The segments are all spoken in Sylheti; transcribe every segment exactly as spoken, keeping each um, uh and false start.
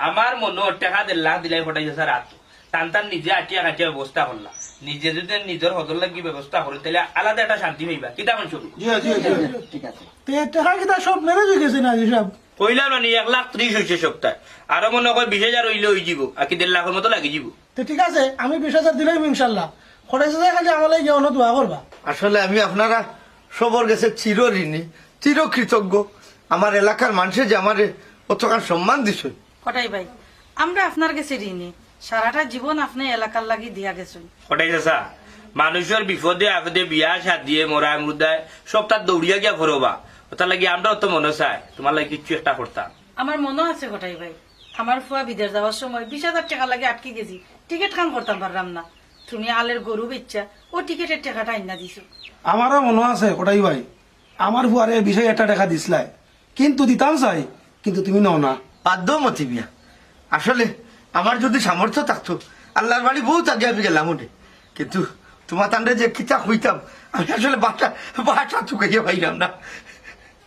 আমার মনো টেকা দেড় লাখ দিলাই কটাই চাচার আতো। তান তান নিজে আটিয়া কাটিয়া ব্যবস্থা করলা। নিজে যদি নিজর হজর লাগি ব্যবস্থা করে, তাইলে আলাদা একটা শান্তি পাইবা। কিতা কইন সবই? জি, জি, জি। ঠিক আছে। তে টেকা কিতা সব ম্যানেজ অই গেছে না, হিসাব? কইলাম না নি, এক লাখ ত্রিশ অইছে সবটায়। আরো মনো কয় বিশ হাজার অইলে অই যিবো, আর কি দেড় লাখর মতো লাগি যিবো। তে ঠিক আছে, আমি বিশ হাজার দিলাইমু ইনশাল্লাহ। কটাই চাচায় খালি আমার লাগি অনো দোয়া করবা। আসলে আমি আপনারা সবর গেছে চির ঋণী, চির কৃতজ্ঞ। আমার এলাকার মানষে যে আমারে অতখান সম্মান দিছইন। কটাই ভাই, আমরা আপনার গেছে ঋণী। সারাটা জীবন আপনে এলাকার লাগি দিয়া গেছইন। কটাই চাচা, মানষর বিপদে আপদে, বিয়া শাদিয়ে, মরায় মুর্দায় সবটাত দৌড়িয়া গিয়া পড়ো বা। অতার লাগি আমরাও তো মনো চায় তুমার লাগি কিচ্ছু একটা করতাম। আমার মনো আছে কটাই ভাই, আমার ফুয়া বিদেশ যাওয়ার সময় বিশ হাজার টেকার লাগি আটকি গেছি, টিকিট খান করতাম পারলাম না। তুমি আলের গরু বেচ্চা অউ টিকিটের টেকাটা আইনা দিছো। আমারও মনো আছে কটাই ভাই, আমার ফুয়ারে বিশ হাজার টেকা দিছলায়, কিন্তু দিতাম চাই, কিন্তু তুমি নেও না। বাদ দেও মতি মিয়া, আসলে আমার যদি সামর্থ্য থাকতো, আল্লার বাড়ি বউত আগে আমি গেলাম অনে, কিন্তু তুমার তানরে যে কিতা কইতাম, আমি আসলে বাসা বাসা চুকাইয়া পাইলাম না।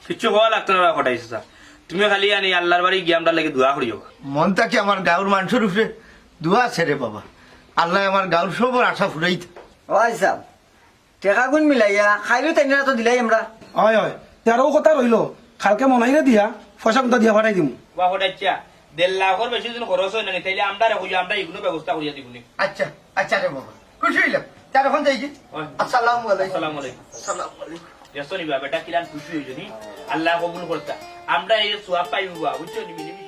কিচ্ছু কওয়া লাগতো না কটাই চাচা, তুমি খালি আনি আল্লার বাড়ি গিয়া আমরার লাগি দোয়া করিও। মন থাকি আমার গাঁওর মানষর উপরে দোয়া আছে রে বাবা, আল্লায় আমার গাঁওর সবর আশা ফুরাইতা। ওই সাব, টেকাগুন মিলাইয়া খাইরু তাইনরে তো দিলাই আমরা। অয়, অয়। তে আর অউ কথা রইলো, কালকে মনাইরে দিয়া পয়সা কুন্তা দিয়া পাঠাই দিমু। ওবা কটাই চাচা, দেড় লাখর বেশি যদি খরচ অয় না নি, তাইলে আমরারে কইও, আমরা ইগুনর ব্যবস্থা করিয়া দিমু নি। আচ্ছা, আচ্ছা রে বাবা, খুশি অইলাম। তে আর অখন যাইগি? অয়। আসসালামু আলাইকুম। আসসালামু আলাইকুম। আসসালামু আলাইকুম। দেখছো নি বা, বেটা কিলান খুশি অইছে নি? আল্লায় কবুল করতা। আমরা এই সওয়াব পাইমু বা, বুঝছো নি? মিলিমিশি